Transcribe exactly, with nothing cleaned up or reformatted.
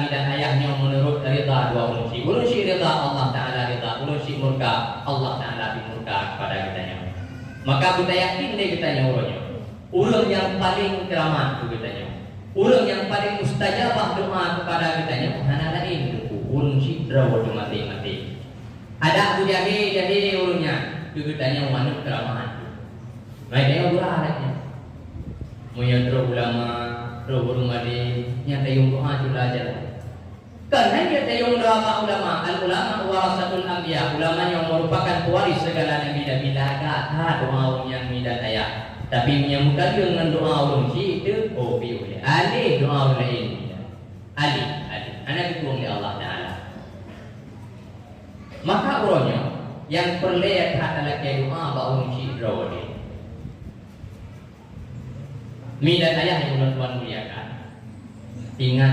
Nyan ayah nyoe meunurot ridha dua ureuëng syiek. Ureuëng syiek ridha, Allah Taala ridha. Ureuëng syiek murka, Allah Taala pih murka kepada geutanyoe. Maka beutayakin lé geutanyoe uroe nyoe, ureuëng nyang paleng keuramat keu geutanyoe, ureuëng nyang paleng mustajabah doa kepada geutanyoe hana laén teungku, ureuëng syiek droe teuh maté-maté. Adak beujahé-jahé ureuëng nyan keu geutanyoe manok keuramat. Meunyoe gura adak nyan, meunyoe trok ulama, trok ureuëng alim, nyan tayong doa cula jalan. Kan hana tayong doa bak ulama, al-ulama warasatul anbiya, ulama nyang merupakan pewaris segala nabi-nabi, lagak that doa ureuëng nyang mida ayah. Tapi meunyoe meukaleueng ngon doa ureuëng syiek teuh, oh piôh lé. Aleh doa ureuëng laén mida. Aleh, aleh. Hana geutueng lé Allah Taala. Maka uroe nyoe nyang peureulée that talakée doa bak ureuëng syiek droe teuh. Umi dan ayah nyang ulôn tuan muliakan, ingat